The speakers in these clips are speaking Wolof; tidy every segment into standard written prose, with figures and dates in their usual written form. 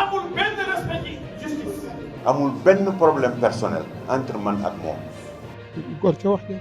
amul benn respect ci justice. amul benn problème personnel entre man ak moom. góor ca wax ja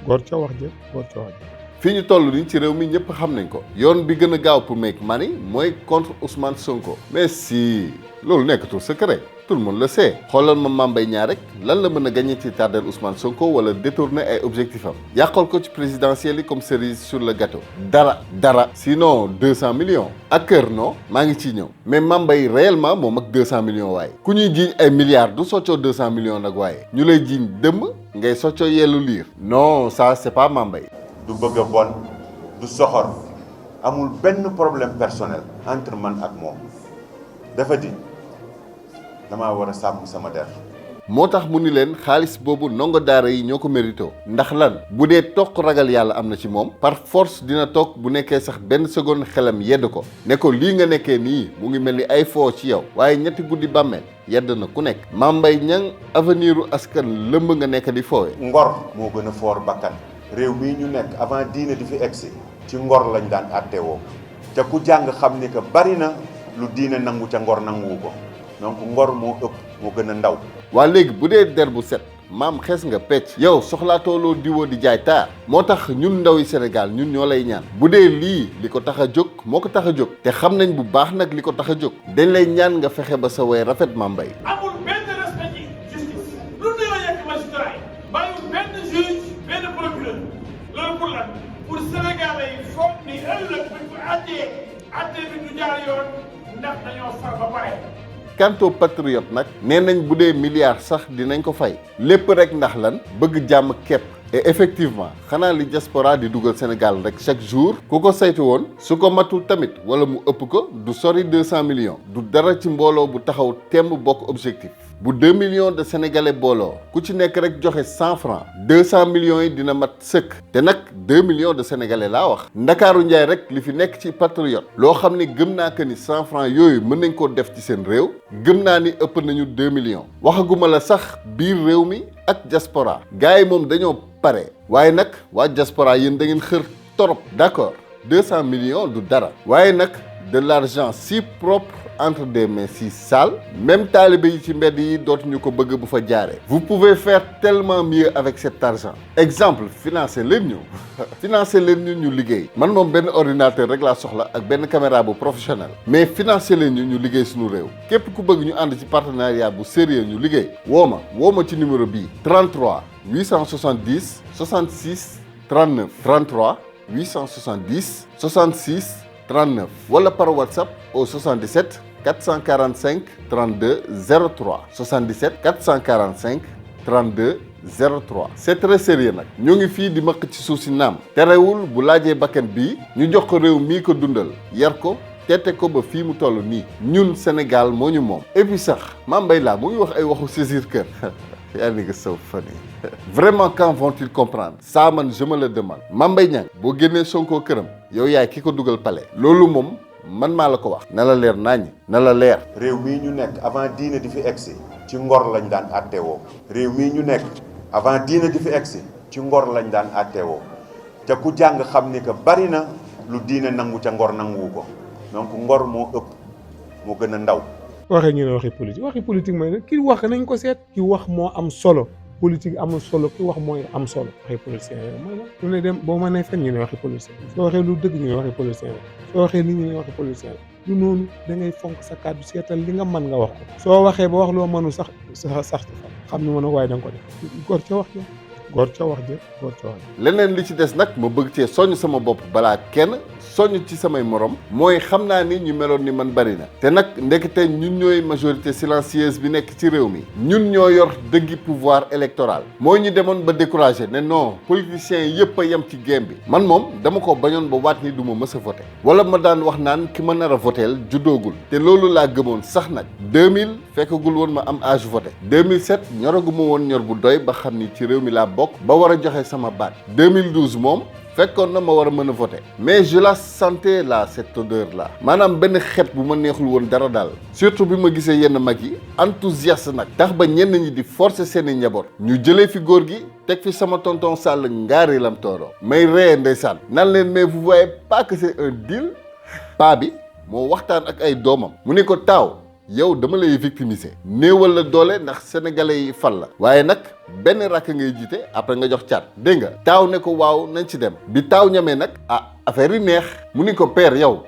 góor ca wax ja góor ca wax ja. fii ñu toll nii ci réew mi ñëpp xam nañ ko yoon bi gën a gaaw pour make money mooy contre Ousmane Sonko mais si loolu nekkatul secret tout le monde le sait xoolal ma Mame Mbaye Niang rek lan la mën a gagné ci tardel Ousmane Sonko wala détourner ay objectifs am yàqal ko ci présidentielle yi comme cerise sur le gâteau dara sinon 200 millions ak kër non maa ngi ciy ñëw mais Mame Mbaye réellement moom ak 200 millions waaye ku ñuy jiiñ ay milliards du soccoo 200 millions nag waaye ñu lay jiiñ dëmm ngay soccoo yellu liir non ça c'est pas Mame Mbaye du bëgg a bon du soxor amul benn problème personnel entre man ak moom dafa di damaa war a sàmm sama der. moo tax mu ni leen xaalis boobu ndongo daara yi ñoo ko mérito ndax lan bu dee toog ragal yàlla am na ci moom par force dina toog bu nekkee sax benn seconde xelam yedd ko ne ko lii nga nekkee nii mu ngi mel ni ay foo ci yow waaye ñetti guddi bàmmeel yedd na ku nekk Mame Mbaye Niang avenir u askan lëmb nga nekk di foowe ngor moo gën a foor bakkan réew mii ñu nekk avant diine di fi egsi ci ngor lañ daan àttewoo te ku jàng xam ni que bari na lu diine nangu ca ngor nanguwu ko donc ngor moo ëpp moo gën a ndaw. waa léegi bu dee der bu set maam xees nga pecc yow soxlaatooloo diwoo di jaay taar moo tax ñun ndaw yi Sénégal ñun ñoo lay ñaan bu dee lii li ko tax a jóg moo ko tax a jóg te xam nañ bu baax nag li ko tax a jóg dañ lay ñaan nga fexe ba sa way rafet Mame Mbaye amul benn respect ci justice. lu ne la yegg magistrat yi. bàyyiwul benn juge benn procureur loolu pour lan pour Sénégalais yi foog ni ëllëg buñ ko àttee bi du jaar yoon ndax dañoo far ba pare. quant aux patriotes nag nee nañ bu dee milliards sax dinañ ko fay lépp rek ndax lan bëgg jàmm képp et effectivement xanaa li diaspora di dugal Sénégal rek chaque jour ku ko saytu woon su ko matul tamit wala mu ëpp ko du sori 200 millions du dara ci mbooloo bu taxaw temb bokk objectif bu 2 millions de sénégalais booloo ku ci nekk rek joxe 100 francs 200 millions yi dina mat sëkk te nag 2 millions de sénégalais laa wax ndakaaru njaay rek li fi nekk ci patriote loo xam ne gëm naa que ni 100 francs yooyu mën nañ koo def ci seen réew gëm naa ni ëpp nañu 2 millions waxaguma la sax biir réew mi ak diaspora gars yi moom dañoo pare waaye nag waa diaspora yéen da ngeen xër torop d'accord 200 millions du dara waaye nag de l'argent si propre entre des mains si sales même taalibe yi ci mbedd yi dootuñu ko bëgg bu fa jaaree vous pouvez faire tellement mieux avec cet argent exemple financer leen ñu liggéey man moom benn ordinateur rek laa soxla ak benn caméra bu professionnel mais financer leen ñu liggéey suñu réew képp ku bëgg ñu ànd ci partenariat bu sérieux ñu liggéey woo ma ci numéro bii 33 870 66 39 33 870 66 39 wala par WhatsApp au 77 445 32 03 77 445 32 03 c'est très sérieux nag ñoo ngi fii di mëq ci suuf si naam terewul bu laajee bakkan bii ñu jox ko réew mii ko dundal yar ko tete ko ba fii mu toll nii ñun Sénégal moo ñu moom et puis sax Mame Mbaye laa mu ngi wax ay waxu saisir kër yaa ni nga saw fan yi vraiment quand vont-ils comprendre ça man je me le demande Mame Mbaye Niang boo génnee Sonko këram yow yaay ki ko dugal palais loolu moom man maa la ko wax na la leer naññ na la leer réew mii ñu nekk avant diine di fi egsi ci ngor lañ daan àttewoo réew mii ñu nekk avant diine di fi egsi ci ngor lañ daan àttewoo te ku jàng xam ni que bari na lu diine nangu ca ngor nanguwu ko donc ngor moo ëpp moo gën a ndaw. waxee ñu ne waxi politique mooy ki wax nañ ko seet ki wax moo am solo politique amul solo ki wax mooy am solo waxi politicien yooyu mooy la lu ne dem boo mënee fen ñu ne waxi politicien soo waxee lu dëgg ñu ne waxi politicien la soo waxee nit ñi ne waxi politicien la du noonu da ngay fonk sa kàddu seetal li nga mën nga wax ko soo waxee ba wax loo mënu sax ci fa xam ni mën a waaye da nga ko def góor ca wax ja leneen li ci des nag ma bëgg cee soññ sama bopp balaa kenn soññ ci samay morom mooy xam naa ni ñu meloon ni man bari na te nag ndekete ñun ñooy majorité silencieuse bi nekk ci réew mi ñun ñoo yor dëggi pouvoir électoral mooy ñu demoon ba découragé ne non politiciens yëpp a yem ci game bi man moom dama ko bañoon ba waat ni du ma mës a voté wala ma daan wax naan ki ma nar a voteel juddoogul te loolu laa gëmoon sax nag 2000 fekkagul woon ma am âge voté 2007 ñoraguma woon ñor bu doy ba xam ni ci réew mi laa bokk ba war a joxe sama baat 2012 moom fekkoon na ma war a mën a voter mais je la sentais là cette odeur là maanaam benn xet bu ma neexul woon dara daal surtout bi ma gisee yenn mag yi enthousiaste nag tax ba ñenn ñi di forcer seeni njaboot ñu jëlee fi góor gi teg fi sama tonton Sall ngaari lam tooro may ree ndeysaan nan leen mais vous voyez pas que c'est un deal paa bi moo waxtaan ak ay doomam mu ne ko taaw yow dama lay victimiser néewal la doole ndax sénégalais yi fal la waaye nag benn rakk ngay jiite après nga jox caat dégg nga taaw ne ko waaw nañ ci dem bi taaw ñamee nag affaire yi neex mu ni ko père yow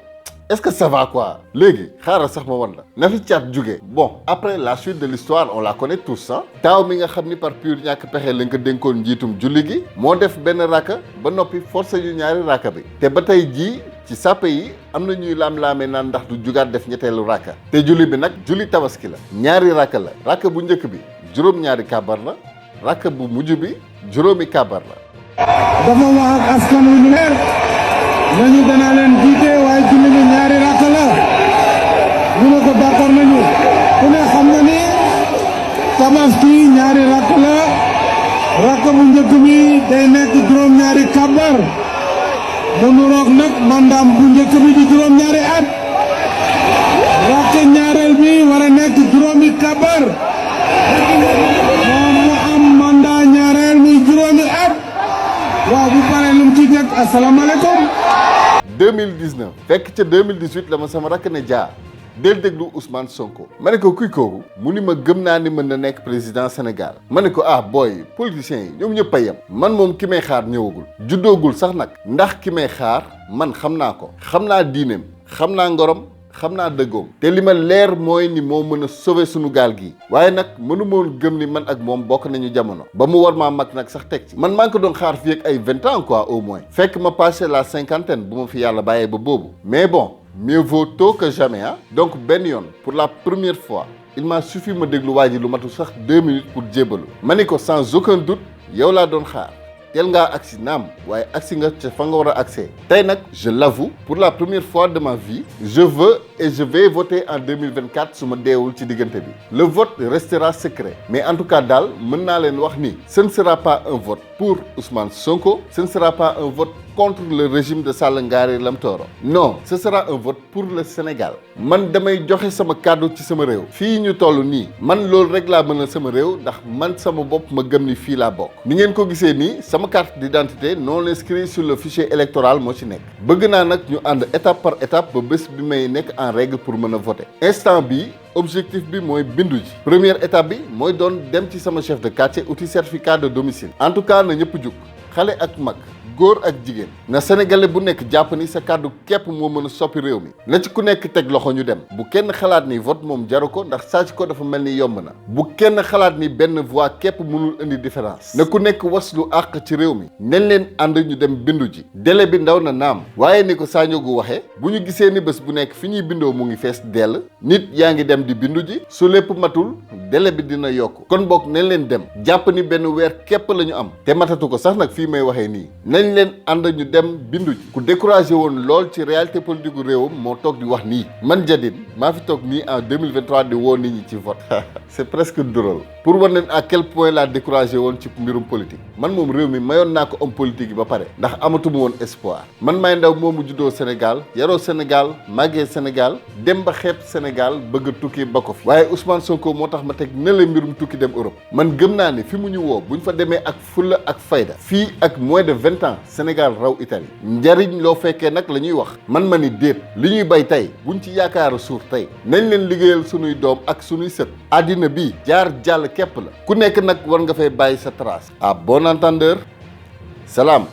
est-ce que ça va quoi léegi xaaral sax ma wan la na fi caat jógee bon après la suite de l'histoire on la connaît tous taaw mi nga xam ni par pur ñàkk pexe lañ ko dénkoon njiitum julli gi moo def benn rakka ba noppi forcé yu ñaari rakka bi te ba tey jii ci sàppe yi am na ñuy laam-laamee naan ndax du jugaat def ñetteelu rakka te julli bi nag julli tabaski la ñaari rakka la rakka bu njëkk bi juróom-ñaari kàbbar la rakka bu mujj bi juróomi kàbbar la dafa wax ak askan wi ñu leer nañu danaa leen jiite waaye julli bi ñaari rakk la ñu ne ko d'accord nañu ku ne xam na ni tabaski ñaari rakk la rakk bu njëkk bi day nekk juróom-ñaari kàbbar mu nuroog nag mandaam bu njëkk bi di juróom-ñaari at rakk ñaareel bi war a nekk juróomi kàbbar moom mu am mandat ñaareel mi juróomi at waaw bu paree lu mu ci jëkk asalaamaaleykum 2019 fekk ca 2018 la ma sama rakk ne jaar del déglu Ousmane Sonko ma ne ko kuy kooku mu ni ma gëm naa ni mën na nekk président Sénégal ma ne ko booy politiciens yi ñoom ñëpp a yem man moom ki may xaar ñëwagul juddoogul sax nag ndax ki may xaar man xam naa ko xam naa diineem xam naa ngorom xam naa dëggoom te li ma leer mooy ni moo mën a sauver sunu gaal gi waaye nag mënu moon gëm ni man ak moom bokk nañu jamono ba mu war maa mag nag sax teg ci man maa ngi ko doon xaar fii ak ay 20 ans quoi au moins fekk ma passé la cinquantaine bu ma fi yàlla bàyyee ba boobu mais bon mieux vaut tôt que jamais donc benn yoon pour la première fois il m'a suffi ma déglu waa ji lu matul sax 2 minutes pour jébbalu ma ni ko sans aucun doute yow laa doon xaar teel ngaa agsi naam waaye agsi nga ca fa nga war a accès tey nag je l'avoue pour la première fois de ma vie je veux et je vais voter en 2024 su ma deewul ci diggante bi le vote restera secret mais en tout cas daal mën naa leen wax ni ce ne sera pas un vote pour Ousmane Sonko ce ne sera pas un vote contre le régime de Sall Ngari Lam Tooro non ce sera un vote pour le Sénégal man damay joxe sama kàddu ci sama réew fii ñu toll nii man loolu rek laa mën a sama réew ndax man sama bopp ma gëm ni fii laa bokk ni ngeen ko gisee nii sama carte d'identité non inscrit sur le fichier électoral moo ci nekk bëgg naa nag ñu ànd étape par étape ba bés bi may nekk en règle pour mën a voter instant bi objectif bi mooy bindu ji première étape bi mooy doon dem ci sama chef de quartier outil certificat de domicile en tout cas na ñëpp jug xale ak mag góor ak jigéen na sénégalais bu nekk jàpp ni sa kàddu képp moo mën a soppi réew mi na ci ku nekk teg loxo ñu dem bu kenn xalaat ni vote moom jaru ko ndax sàcc ko dafa mel ni yomb na bu kenn xalaat ni benn voix képp mënul indi différence na ku nekk waslu àq ci réew mi nañ leen ànd ñu dem bindu ji délai bi ndaw na naam waaye ni ko Saniogu waxee bu ñu gisee ni bés bu nekk fi ñuy bindoo mu ngi fees dell nit yaa ngi dem di bindu ji su lépp matul délai bi dina yokk kon boog nañ leen dem jàpp ni benn weer képp la ñu am te matatu ko sax nag fii may waxee nii nañ leen ànd ñu dem bindu ji ku découragé woon lool ci réalité politique gu réewam moo toog di wax nii man Jadine maa fi toog nii en 2023 di woo nit ñi ci vote c'est presque drôle pour wan leen à quel point laa découragé woon ci mbirum politique man moom réew mi mayoon naa ko homme politique yi ba pare ndax amatuma woon espoir man may ndaw moomu juddoo Sénégal yaroo Sénégal màggee Sénégal dem ba xeeb Sénégal bëgg a tukki ba ko fi waaye Ousmane Sonko moo tax ma teg ne la mbirum tukki dem Europe man gëm naa ne fi mu ñu woo buñ fa demee ak fulla ak fayda fii ak moins de 20 ans Sénégal raw Italie njariñ loo fekkee nag la ñuy wax man ma ni déet li ñuy bay tey buñ ci yaakaara suur tey nañ leen liggéeyal sunuy doom ak sunuy sët àddina bi jaar jàll képp la ku nekk nag war nga fay bàyyi sa trace à bon entendeur salaam